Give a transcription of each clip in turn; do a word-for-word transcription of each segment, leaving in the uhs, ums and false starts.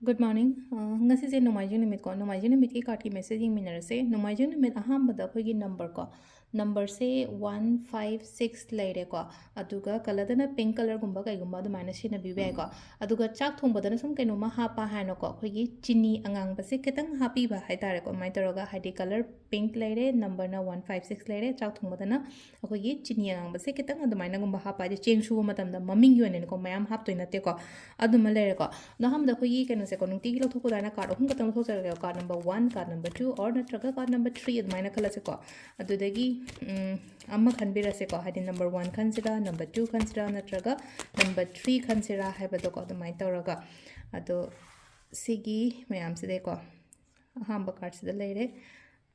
Good morning. ꯑ, ꯉꯁꯤꯁꯦ ꯅꯣꯡꯃꯥꯏꯖꯤꯡ ꯅꯨꯃꯤꯠꯀꯣ꯫ ꯅꯣꯡꯃꯥꯏꯖꯤꯡ ꯅꯨꯃꯤꯠꯀꯤ card-ꯀꯤ message ꯌꯦꯡꯃꯤꯟꯅꯔꯁꯦ꯫ ꯅꯣꯡꯃꯥꯏꯖꯤꯡ ꯅꯨꯃꯤꯠ ꯑꯍꯥꯟꯕꯗ ꯑꯩꯈꯣꯏꯒꯤ number-ꯀꯣ, number-ꯁꯦ one five six ꯂꯩꯔꯦꯀꯣ꯫ ꯑꯗꯨꯒ colour-ꯗꯅ pink colour-ꯒꯨꯝꯕ ꯀꯩꯒꯨꯝꯕ ꯑꯗꯨꯃꯥꯏꯅ ꯁꯤꯖꯤꯟꯅꯕꯤꯕ ꯌꯥꯏꯀꯣ꯫ ꯑꯗꯨꯒ ꯆꯥꯛ ꯊꯣꯡꯕꯗꯅ ꯁꯨꯝ ꯀꯩꯅꯣꯝꯃ ꯍꯥꯞꯄ ꯍꯥꯏꯅꯀꯣ, ꯑꯩꯈꯣꯏꯒꯤ ꯆꯤꯅꯤ ꯑꯉꯥꯡꯕꯁꯦ ꯈꯤꯇꯪ ꯍꯥꯞꯄꯤꯕ ꯍꯥꯏꯇꯥꯔꯦꯀꯣ꯫ ꯑꯗꯨꯃꯥꯏꯅ ꯇꯧꯔꯒ, ꯍꯥꯏꯗꯤ, colour pink ꯂꯩꯔꯦ, number-ꯅ one five six ꯂꯩꯔꯦ, ꯆꯥꯛ ꯊꯣꯡꯕꯗꯅ ꯑꯩꯈꯣꯏꯒꯤ ꯆꯤꯅꯤ ꯑꯉꯥꯡꯕꯁꯦ ꯈꯤꯇꯪ ꯑꯗꯨꯃꯥꯏꯅꯒꯨꯝꯕ ꯍꯥꯞꯄ, ꯍꯥꯏꯗꯤ, ꯆꯦꯡ ꯁꯨꯕ ꯃꯇꯝꯗ ꯃꯃꯤꯡꯒꯤ ꯑꯣꯏꯅꯅꯤꯀꯣ, ꯃꯌꯥꯝ ꯍꯥꯞꯇꯣꯏ ꯅꯠꯇꯦꯀꯣ꯫ ꯑꯗꯨꯃ ꯂꯩꯔꯦꯀꯣ꯫ ꯑꯗꯣ ꯑꯍꯥꯟꯕꯗ ꯑꯩꯈꯣꯏꯒꯤ ꯀꯩꯅꯣꯁꯦꯀꯣ, ꯅꯨꯡꯇꯤꯒꯤ ꯂꯧꯊꯣꯛꯄ ꯑꯗꯨꯃꯥꯏꯅ card ꯑꯍꯨꯝ ꯈꯛꯇꯪ ꯂꯧꯊꯣꯛꯆꯔꯒꯦꯀꯣ, card number one, card number two, or ꯅꯠꯇ꯭ꯔꯒ card number three ꯑꯗꯨꯃꯥꯏꯅ ꯈꯜꯂꯁꯦꯀꯣ꯫ ꯑꯗꯨꯗꯒꯤ, ꯎꯝ, ꯑꯃ ꯈꯟꯕꯤꯔꯁꯦꯀꯣ, ꯍꯥꯏꯗꯤ, number one ꯈꯟꯁꯤꯔꯥ, number two ꯈꯟꯁꯤꯔꯥ, ꯅꯠꯇ꯭ꯔꯒ number three ꯈꯟꯁꯤꯔꯥ ꯍꯥꯏꯕꯗꯣꯀꯣ, ꯑꯗꯨꯃꯥꯏꯅ ꯇꯧꯔꯒ꯫ ꯑꯗꯣ ꯁꯤꯒꯤ ꯃꯌꯥꯝꯁꯤꯗꯩꯀꯣ, ꯑꯍꯥꯟꯕ card-ꯁꯤꯗ ꯂꯩꯔꯦ,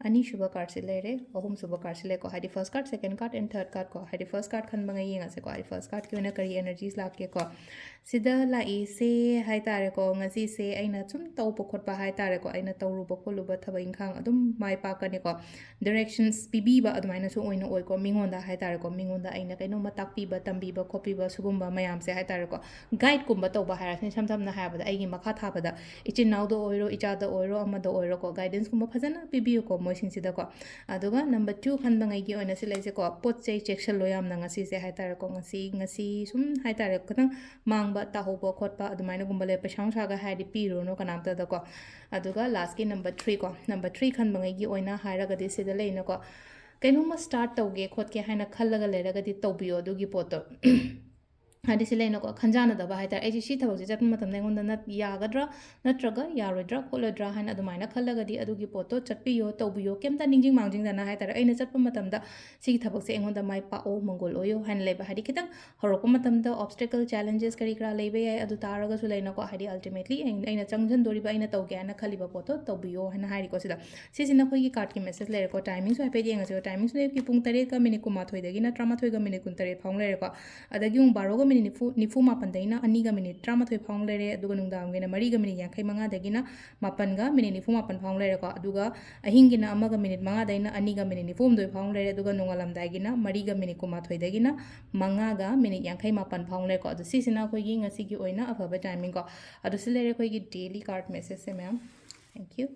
ꯑꯅꯤꯁꯨꯕ card-ꯁꯤ ꯂꯩꯔꯦ, ꯑꯍꯨꯝꯁꯨꯕ card-ꯁꯤ ꯂꯩꯀꯣ, ꯍꯥꯏꯗꯤ, first card, second card and third card-ꯀꯣ, ꯍꯥꯏꯗꯤ, first card ꯈꯟꯕꯉꯩ ꯌꯦꯡꯉꯁꯦꯀꯣ, ꯍꯥꯏꯗꯤ, first card-ꯀꯤ ꯑꯣꯏꯅ ꯀꯔꯤ energies ꯂꯥꯛꯀꯦꯀꯣ꯫ ꯁꯤꯗ ꯂꯥꯛꯏꯁꯦ ꯍꯥꯏ ꯇꯥꯔꯦꯀꯣ, ꯉꯁꯤꯁꯦ ꯑꯩꯅ ꯁꯨꯝ ꯇꯧꯕ ꯈꯣꯠꯄ ꯍꯥꯏ ꯇꯥꯔꯦꯀꯣ, ꯑꯩꯅ ꯇꯧꯔꯨꯕ ꯈꯣꯠꯂꯨꯕ ꯊꯕꯛ ꯏꯪꯈꯥꯡ ꯑꯗꯨꯝ ꯃꯥꯏ ꯄꯥꯛꯀꯅꯤꯀꯣ꯫ Directions ꯄꯤꯕꯤꯕ ꯑꯗꯨꯃꯥꯏꯅꯁꯨ ꯑꯣꯏꯅ ꯑꯣꯏꯀꯣ, ꯃꯤꯉꯣꯟꯗ ꯍꯥꯏ ꯇꯥꯔꯦꯀꯣ, ꯃꯤꯉꯣꯟꯗ ꯑꯩꯅ ꯀꯩꯅꯣꯝꯃ ꯇꯥꯛꯄꯤꯕ, ꯇꯝꯕꯤꯕ ꯈꯣꯠꯄꯤꯕ, ꯁꯤꯒꯨꯝꯕ ꯃꯌꯥꯝꯁꯦ ꯍꯥꯏ ꯇꯥꯔꯦꯀꯣ꯫ Guide-ꯀꯨꯝꯕ ꯇꯧꯕ ꯍꯥꯏꯔꯁꯤꯅꯦ, ꯏꯁꯝ ꯁꯝꯅ ꯍꯥꯏꯔꯕꯗ, ꯑꯩꯒꯤ ꯃꯈꯥ ꯊꯥꯕꯗ, ꯏꯆꯤꯟ ꯏꯅꯥꯎꯗ ꯑꯣꯏꯔꯣ, ꯏꯆꯥꯗ ꯑꯣꯏꯔꯣ, ꯑꯃꯗ ꯑꯣꯏꯔꯣꯀꯣ, guidance-ꯀꯨꯝꯕ ꯐꯖꯅ ꯄꯤꯕꯤꯌꯨꯀꯣ ꯃꯣꯏꯁꯤꯡꯁꯤꯗꯀꯣ꯫ ꯑꯗꯨꯒ number two ꯈꯟꯕꯉꯩꯒꯤ ꯑꯣꯏꯅ ꯁꯤ ꯂꯩꯁꯦꯀꯣ, ꯄꯣꯠ ꯆꯩ ꯆꯦꯛꯁꯤꯜꯂꯣ ꯌꯥꯝꯅ ꯉꯁꯤꯁꯦ ꯍꯥꯏ ꯇꯥꯔꯦꯀꯣ, ꯉꯁꯤ, ꯉꯁꯤ ꯁꯨꯝ ꯍꯥꯏ ꯇꯥꯔꯦ, ꯈꯤꯇꯪ ꯃꯥꯡꯕ ꯇꯥꯍꯧꯕ ꯈꯣꯠꯄ ꯑꯗꯨꯃꯥꯏꯅꯒꯨꯝꯕ ꯂꯩ, ꯄꯩꯁꯥ ꯅꯨꯡꯁꯥꯒ ꯍꯥꯏꯔꯗꯤ ꯄꯤꯔꯨꯔꯅꯨ ꯀꯅꯥꯝꯇꯗꯀꯣ꯫ ꯑꯗꯨꯒ last-ꯀꯤ number three ꯀꯣ, number three ꯈꯟꯕꯉꯩꯒꯤ ꯑꯣꯏꯅ ꯍꯥꯏꯔꯒꯗꯤ ꯁꯤꯗ ꯂꯩꯅꯀꯣ, ꯀꯩꯅꯣꯝꯃ start ꯇꯧꯒꯦ ꯈꯣꯠꯀꯦ ꯍꯥꯏꯅ ꯈꯜꯂꯒ ꯂꯩꯔꯒꯗꯤ ꯇꯧꯕꯤꯌꯣ ꯑꯗꯨꯒꯤ ꯄꯣꯠꯇꯣ꯫ ꯍꯥꯏꯗꯤ ꯁꯤ ꯂꯩꯅꯀꯣ, ꯈꯟꯖꯥꯟꯅꯗꯕ ꯍꯥꯏ ꯇꯥꯔꯦ, ꯑꯩꯁꯦ ꯁꯤ ꯊꯕꯛꯁꯦ ꯆꯠꯄ ꯃꯇꯝꯗ ꯑꯩꯉꯣꯟꯗ ꯅꯠ-, ꯌꯥꯒꯗ꯭ꯔꯥ ꯅꯠꯇ꯭ꯔꯒ ꯌꯥꯔꯣꯏꯗ꯭ꯔꯥ ꯈꯣꯠꯂꯣꯏꯗ꯭ꯔꯥ ꯍꯥꯏꯅ ꯑꯗꯨꯃꯥꯏꯅ ꯈꯜꯂꯒꯗꯤ ꯑꯗꯨꯒꯤ ꯄꯣꯠꯇꯣ ꯆꯠꯄꯤꯌꯣ, ꯇꯧꯕꯤꯌꯣ, ꯀꯩꯝꯇ ꯅꯤꯡꯁꯤꯡ ꯃꯥꯡꯖꯤꯡꯗꯅ ꯍꯥꯏ ꯇꯥꯔꯦ, ꯑꯩꯅ ꯆꯠꯄ ꯃꯇꯝꯗ ꯁꯤꯒꯤ ꯊꯕꯛꯁꯦ ꯑꯩꯉꯣꯟꯗ ꯃꯥꯏ ꯄꯥꯛꯑꯣ, ꯃꯪꯒꯣꯜ ꯑꯣꯏꯌꯣ ꯍꯥꯏꯅ ꯂꯩꯕ, ꯍꯥꯏꯗꯤ ꯈꯤꯇꯪ ꯍꯧꯔꯛꯄ ꯃꯇꯝꯗ obstacle, challenges ꯀꯔꯤ ꯀꯔꯥ ꯂꯩꯕ ꯌꯥꯏ, ꯑꯗꯨ ꯇꯥꯔꯒꯁꯨ ꯂꯩꯅꯀꯣ, ꯍꯥꯏꯗꯤ ultimately ꯑꯩ-, ꯑꯩꯅ ꯆꯪꯁꯤꯟꯗꯣꯔꯤꯕ, ꯑꯩꯅ ꯇꯧꯒꯦ ꯍꯥꯏꯅ ꯈꯜꯂꯤꯕ ꯄꯣꯠꯇꯣ ꯇꯧꯕꯤꯌꯣ ꯍꯥꯏꯅ ꯍꯥꯏꯔꯤꯀꯣ ꯁꯤꯗ꯫ ꯁꯤꯁꯤꯅ ꯑꯩꯈꯣꯏꯒꯤ card-ꯀꯤ message ꯂꯩꯔꯦꯀꯣ꯫ Timings-ꯁꯨ ꯍꯥꯏꯐꯦꯠ ꯌꯦꯡꯉꯁꯤꯀꯣ꯫ Timings-ꯁꯨ ꯑꯌꯨꯛꯀꯤ ꯄꯨꯡ ꯇꯔꯦꯠꯀ minute ꯀꯨꯟꯃꯥꯊꯣꯏꯗꯒꯤꯅ ꯇꯔꯥꯃꯥꯊꯣꯏꯒ minute ꯀꯨꯟꯇꯔꯦꯠ ꯐꯥꯎ ꯂꯩꯔꯦꯀꯣ꯫ ꯑꯗꯒꯤ ꯑꯃꯨꯛ ꯕꯥꯔꯣꯒ ꯅꯤꯐꯨ, ꯅꯤꯐꯨ ꯃꯥꯄꯟꯗꯒꯤꯅ ꯑꯅꯤꯒ ꯃꯤꯅꯤꯠ ꯇꯔꯥꯃꯥꯊꯣꯏ ꯐꯥꯎ ꯂꯩꯔꯦ, ꯑꯗꯨꯒ ꯅꯨꯡꯗꯥꯡꯒꯤꯅ ꯃꯔꯤꯒ ꯃꯤꯅꯤꯠ ꯌꯥꯡꯈꯩ ꯃꯉꯥꯗꯒꯤꯅ ꯃꯥꯄꯟꯒ ꯃꯤꯅꯤꯠ ꯅꯤꯐꯨ ꯃꯥꯄꯟ ꯐꯥꯎ ꯂꯩꯔꯦꯀꯣ꯫ ꯑꯗꯨꯒ ꯑꯍꯤꯡꯒꯤꯅ ꯑꯃꯒ ꯃꯤꯅꯤꯠ ꯃꯉꯥꯗꯒꯤꯅ ꯑꯅꯤꯒ ꯃꯤꯅꯤꯠ ꯅꯤꯐꯨ ꯍꯨꯝꯗꯣꯏ ꯐꯥꯎ ꯂꯩꯔꯦ, ꯑꯗꯨꯒ ꯅꯣꯡꯉꯥꯜꯂꯝꯗꯥꯏꯒꯤꯅ ꯃꯔꯤꯒ ꯃꯤꯅꯤꯠ ꯀꯨꯟꯃꯥꯊꯣꯏꯗꯒꯤꯅ ꯃꯉꯥꯒ ꯃꯤꯅꯤꯠ ꯌꯥꯡꯈꯩ ꯃꯥꯄꯟ ꯐꯥꯎ ꯂꯩꯔꯦꯀꯣ꯫ ꯑꯗꯣ ꯁꯤꯁꯤꯅ ꯑꯩꯈꯣꯏꯒꯤ ꯉꯁꯤꯒꯤ ꯑꯣꯏꯅ ꯑꯐꯕ timing ꯀꯣ꯫ ꯑꯗꯣ ꯁꯤ ꯂꯩꯔꯦ ꯑꯩꯈꯣꯏꯒꯤ daily card messageꯁꯦ ꯃꯌꯥꯝ꯫ Thank you꯫